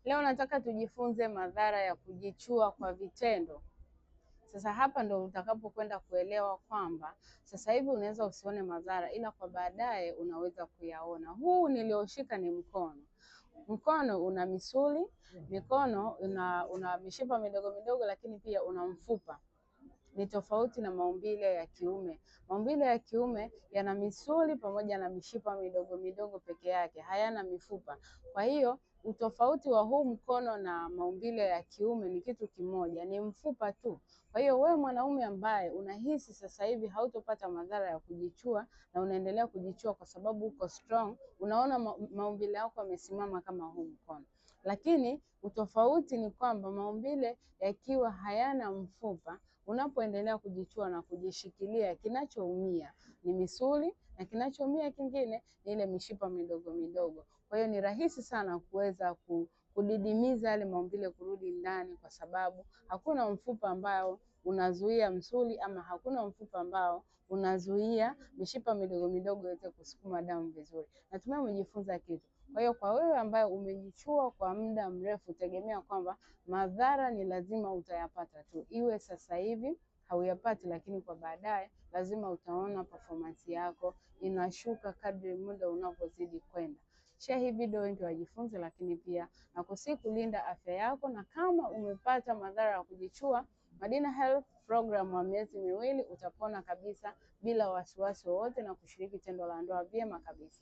Leo nataka tujifunze madhara ya kujichua kwa vitendo. Sasa hapa ndo utakapokwenda kuelewa kwamba sasa hivi unaweza usione madhara, ila kwa baadaye unaweza kuyaona. Huu nilioshika ni mkono. Mkono una misuli, mikono una mishipa midogo midogo, lakini pia una mfupa. Ni tofauti na maumbile ya kiume. Maumbile ya kiume yana misuli pamoja na mishipa midogo midogo peke yake, hayana mifupa. Kwa hiyo utofauti wa huu mkono na maumbile ya kiume ni kitu kimoja, ni mfupa tu. Kwa hiyo wewe mwanaume ambaye unahisi sasa hivi hautopata madhara ya kujichua na unaendelea kujichua kwa sababu uko strong, unaona maumbile yako yamesimama kama huu mkono, lakini utofauti ni kwamba maumbile yakiwa hayana mfupa, unapoendelea kujichua na kujishikilia, kinachoumia ni misuli na kinachoumia kingine ni ile mishipa midogo midogo. Kwa hiyo ni rahisi sana kuweza kudidimiza yale maumbile kurudi ndani, kwa sababu hakuna mfupa ambao unazuia msuli ama hakuna mfupa ambao unazuia mishipa midogo midogo iweze kusukuma damu vizuri. Natumai umejifunza kitu. Kwa hiyo kwa wewe ambaye umejichua kwa muda mrefu, tegemea kwamba madhara ni lazima utayapata tu, iwe sasa hivi hauyapati, lakini kwa baadaye lazima utaona performance yako inashuka kadri muda unavyozidi kwenda. Share hii video wengi wajifunze, lakini pia nakusihi kulinda afya yako, na kama umepata madhara ya kujichua, Madina Health Program wa miezi 2 utapona kabisa bila wasiwasi wowote na kushiriki tendo la ndoa vyema kabisa.